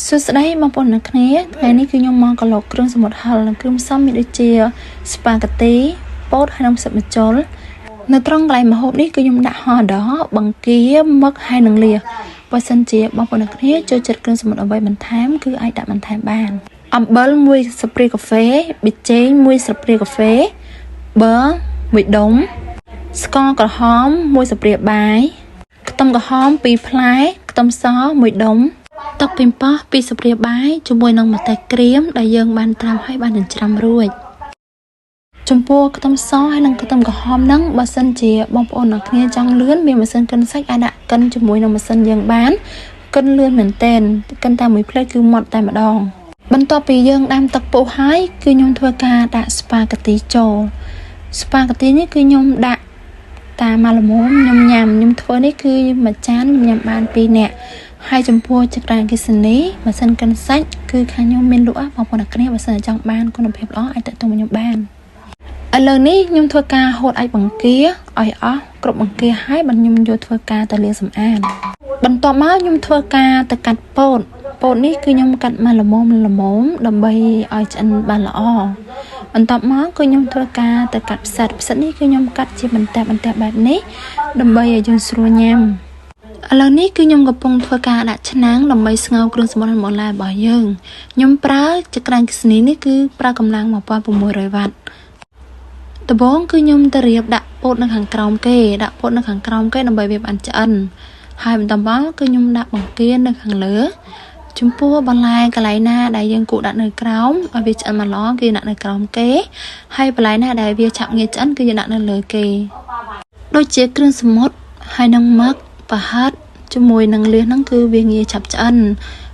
សួស្តីបងប្អូនអ្នកគ្នាថ្ងៃនេះគឺខ្ញុំមកកឡុកគ្រឿងសមុទ្រហឹរនិងគ្រឿងផ្សំមានដូចជាស្ប៉ាហ្គាទីពោតហើយនិងផ្សិតម្ជុលនៅត្រង់កន្លែងម្ហូបនេះគឺខ្ញុំដាក់ហោះដបង្គាមឹកហើយនិងលៀសបើសិនជាបងប្អូនអ្នកគ្នាចូលចិត្តគ្រឿងសមុទ្រអ្វីបន្ថែមគឺអាចដាក់បន្ថែមបានអំបិល1ស្លាបព្រាកាហ្វេប៊ីចេង1ស្លាបព្រាកាហ្វេប៊ឺ1ដុំស្ករក្រហម1ស្លាបព្រាបាយខ្ទឹមក្រហម2ផ្លែខ្ទឹមស1ដុំទឹកប៉េងប៉ោះ2ស្លាបព្រាបាយជាមួយនឹងម្ទេសក្រៀមដែលយើងបានត្រាំហើយបានចិញ្ច្រាំរួចចំពោះខ្ទឹមសហើយនិងខ្ទឹមក្រហមហ្នឹងបើសិនជាបងប្អូនអ្នកគ្នាចង់លឿនមានម៉ាស៊ីនកិនសាច់អាចដាក់កិនជាមួយនឹងម៉ាស៊ីនយើងបានកិនលឿនមែនទែនកិនតែមួយភ្លែតគឺម៉ត់តែម្ដងបន្ទាប់ពីយើងដាំទឹកពុះហើយគឺខ្ញុំធ្វើការដាក់ស្ប៉ាហ្គាទីចូលស្ប៉ាហ្គាទីនេះគឺខ្ញុំដាក់តាមមកល្មមខ្ញុំញ៉ាំខ្ញុំធ្វើនេះគឺមួយចានខ្ញុំញ៉ាំបាន2នាក់ហើយចំពោះចក្រានអគ្គិសនីម៉ាស៊ីនកិនសាច់គឺខាងខ្ញុំមានលក់បងប្អូនអ្នកគ្នាបើសិនជាចង់បានគុណភាពល្អអាចទាក់ទងមកខ្ញុំបានឥឡូវនេះខ្ញុំធ្វើការហូតអាចបង្គាឲ្យអស់គ្រប់បង្គាហើយបានខ្ញុំយកធ្វើការទៅលាងសម្អាតបន្ទាប់មកខ្ញុំធ្វើការទៅកាត់ពោតពោតនេះគឺខ្ញុំកាត់មកល្មមល្មមដើម្បីឲ្យឆ្អិនបានល្អបន្ទាប់មកគឺខ្ញុំធ្វើការទៅកាត់ផ្សិតផ្សិតនេះគឺខ្ញុំកាត់ជាបន្ទះបន្ទះបែបនេះដើម្បីឲ្យយើងស្រួលញ៉ាំឥឡូវនេះគឺខ្ញុំកំពុងធ្វើការដាក់ឆ្នាំងដើម្បីស្ងោរគ្រឿងសមុទ្រនិងបន្លែរបស់យើងខ្ញុំប្រើចក្រានអគ្គិសនីនេះគឺប្រើកម្លាំង1600វ៉ាត់ដំបូងគឺខ្ញុំទៅរៀបដាក់ពោតនៅខាងក្រោមគេដាក់ពោតនៅខាងក្រោមគេដើម្បីវាបានឆ្អិនហើយបន្តមកគឺខ្ញុំដាក់បង្គានៅខាងលើចំពោះបន្លែកន្លែងណាដែលយើងគួរដាក់នៅក្រោមឲ្យវាឆ្អិនមកល្អគឺដាក់នៅក្រោមគេហើយបន្លែណាដែលវាឆាប់ងាយឆ្អិនគឺយើងដាក់នៅលើគេដូចជាគ្រឿងសមុទ្រហើយនឹងមឹកប្រហិតជាមួយនឹងលៀសហ្នឹងគឺវាងាយឆាប់ឆ្អិន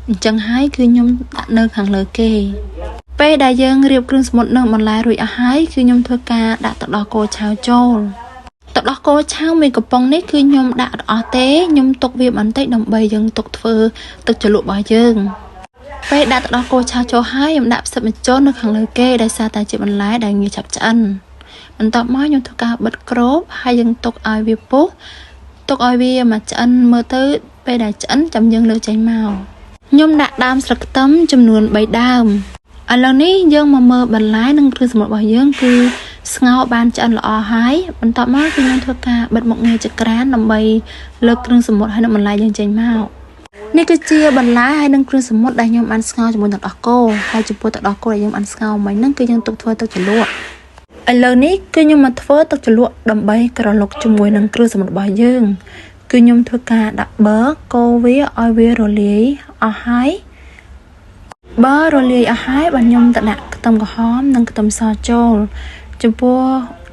អញ្ចឹងហើយគឺខ្ញុំដាក់នៅខាងលើគេពេលដែលយើងរៀបគ្រឿងសមុទ្រនិងបន្លែរួចអស់ហើយគឺខ្ញុំធ្វើការដាក់ទឹកដោះគោឆៅចូលទឹកដោះគោឆៅមួយកំប៉ុងនេះគឺខ្ញុំដាក់អត់អស់ទេខ្ញុំទុកវាបន្តិចដើម្បីយើងទុកធ្វើទឹកជ្រលក់របស់យើងពេលដាក់ទឹកដោះគោឆៅចូលហើយខ្ញុំដាក់ផ្សិតម្ជុលនៅខាងលើគេដោយសារតែជាបន្លែដែលងាយឆាប់ឆ្អិនបន្ទាប់មកខ្ញុំធ្វើការបិទគ្របហើយយើងទុកឲ្យវាពុះទុកឲ្យវាមកឆ្អិនមើលទៅពេលដែលឆ្អិនចាំយើងលើកចេញមកខ្ញុំដាក់ដើមស្លឹកខ្ទឹមចំនួន3ដើមឥឡូវនេះយើងមកមើលបន្លែនិងគ្រឿងសមុទ្ររបស់យើងគឺស្ងោរបានឆ្អិនល្អហើយបន្ទាប់មកគឺខ្ញុំធ្វើការបិទមុខងារចក្រានដើម្បីលើកគ្រឿងសមុទ្រហើយនិងបន្លែយើងចេញមកនេះគឺជាបន្លែហើយនិងគ្រឿងសមុទ្រដែលខ្ញុំបានស្ងោរជាមួយទឹកដោះគោហើយចំពោះទឹកដោះគោដែលយើងបានស្ងោរមិញហ្នឹងគឺយើងទុកធ្វើទឹកជ្រលក់ឥឡូវនេះគឺខ្ញុំមកធ្វើទឹកជ្រលក់ដើម្បីក្រឡុកជាមួយនឹងគ្រឿងសមុទ្ររបស់យើងគឺខ្ញុំធ្វើការដាក់ប៊ឺកូរវាឲ្យវារលាយអស់ហើយបើរលាយអស់ហើយបាទខ្ញុំទៅដាក់ខ្ទឹមក្រហមនិងខ្ទឹមសចូលចំពោះ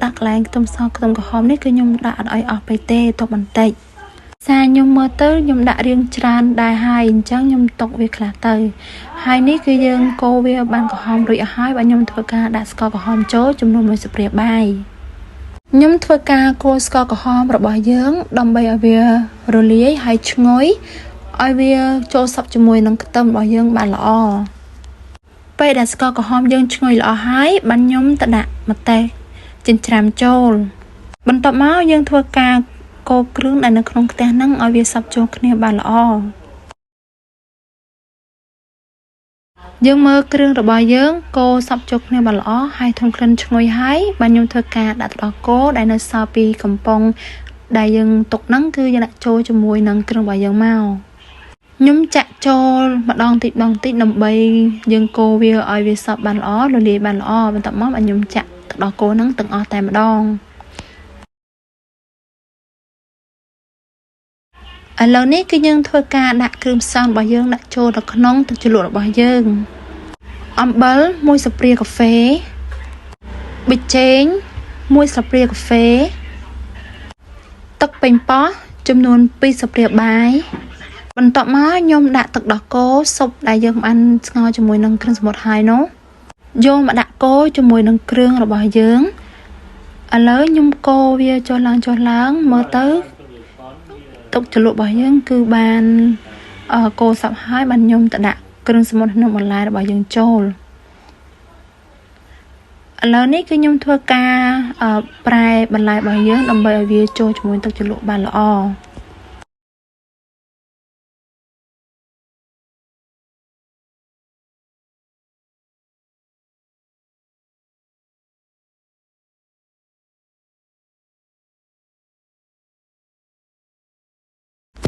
ដាក់កន្លែងខ្ទឹមសខ្ទឹមក្រហមនេះគឺខ្ញុំដាក់អត់ឲ្យអស់ពេកទេទុកបន្តិចសារខ្ញុំមើលទៅខ្ញុំដាក់រៀងច្រើនដែរហើយអញ្ចឹងខ្ញុំទុកវាខ្លះទៅហើយនេះគឺយើងកូរវាបានក្រហមរួចអស់ហើយបាទខ្ញុំធ្វើការដាក់ស្ករក្រហមចូលចំនួន1ស្លាបព្រាបាយខ្ញុំធ្វើការកូរស្ករក្រហមរបស់យើងដើម្បីឲ្យវារលាយហើយឈ្ងុយឲ្យវាចូលសព្វជាមួយនឹងខ្ទឹមរបស់យើងបានល្អពេលដែលស្ករក្រហមយើងឈ្ងុយល្អហើយបានខ្ញុំទៅដាក់ម្ទេសចិញ្ច្រាំចូលបន្ទាប់មកយើងធ្វើការកូរគ្រឿងដែលនៅក្នុងខ្ទះហ្នឹងឲ្យវាសព្វចូលគ្នាបានល្អយើងមើលគ្រឿងរបស់យើងកូរសព្វចូលគ្នាបានល្អហើយធំក្លិនឈ្ងុយហើយបានខ្ញុំធ្វើការដាក់ទឹកដោះគោដែលនៅសល់ពីកំប៉ុងដែលយើងទុកហ្នឹងគឺយើងដាក់ចូលជាមួយនឹងគ្រឿងរបស់យើងមកខ្ញុំចាក់ចូលម្ដងតិចម្ដងតិចដើម្បីយើងកូរវាឲ្យវាសព្វបានល្អរលាយបានល្អបន្ទាប់មកខ្ញុំចាក់ទឹកដោះគោហ្នឹងទាំងអស់តែម្ដងឥឡូវនេះគឺយើងធ្វើការដាក់គ្រឿងផ្សំរបស់យើងដាក់ចូលទៅក្នុងទឹកជ្រលក់របស់យើងអំបិល1ស្លាបព្រាកាហ្វេប៊ីចេង1ស្លាបព្រាកាហ្វេទឹកប៉េងប៉ោះចំនួន2ស្លាបព្រាបាយបន្ទាប់មកខ្ញុំដាក់ទឹកដោះគោស៊ុបដែលយើងបានស្ងោរជាមួយនឹងគ្រឿងសមុទ្រហើយនោះយកមកដាក់កូរជាមួយនឹងគ្រឿងរបស់យើងឥឡូវខ្ញុំកូរវាចុះឡើងចុះឡើងមើលទៅទឹកជ្រលក់របស់យើងគឺបានកូរសព្វហើយបានខ្ញុំទៅដាក់គ្រឿងសមុទ្រក្នុងបន្លែរបស់យើងចូលឥឡូវនេះគឺខ្ញុំធ្វើការប្រែបន្លែរបស់យើងដើម្បីឲ្យវាចូលជាមួយទឹកជ្រលក់បានល្អ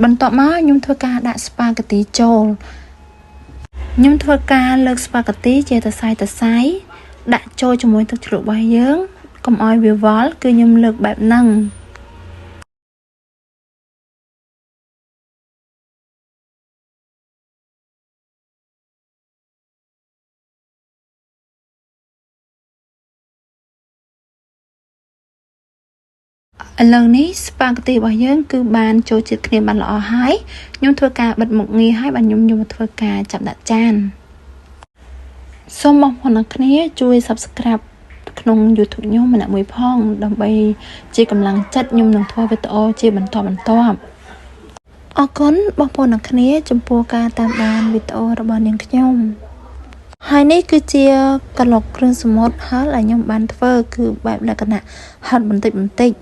បន្ទាប់មកខ្ញុំធ្វើការដាក់ស្ប៉ាហ្គាទីចូលខ្ញុំធ្វើការលើកស្ប៉ាហ្គាទីជាតសៃតសៃដាក់ចូលជាមួយទឹកជ្រលក់របស់យើងកុំឲ្យវាវល់គឺខ្ញុំលើកបែបហ្នឹងឥឡូវនេះស្ប៉ាហ្គាទីរបស់យើងគឺបានចូលជាតិគ្នាបានល្អហើយខ្ញុំធ្វើការបិទមុខងារហើយបាទខ្ញុំយកមកធ្វើការចាប់ដាក់ចានសូមបងប្អូនទាំងគ្នាជួយ Subscribe ក្នុង YouTube ខ្ញុំម្នាក់មួយផងដើម្បីជាកម្លាំងចិត្តខ្ញុំនឹងធ្វើវីដេអូជាបន្តបន្ទាប់អរគុណបងប្អូនទាំងគ្នាចំពោះការតាមដានវីដេអូរបស់នាងខ្ញុំហើយនេះគឺជាកឡុកគ្រឿងសមុទ្រហឹរដែលខ្ញុំបានធ្វើគឺបែបលក្ខណៈហិតបន្តិចបន្តិច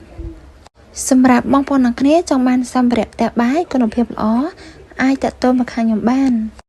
សម្រាប់បងប្អូនទាំងគ្នាចង់បានសម្ភារៈផ្ទះបាយគុណភាពល្អអាចតាក់ទងមកខាងខ្ញុំបាន។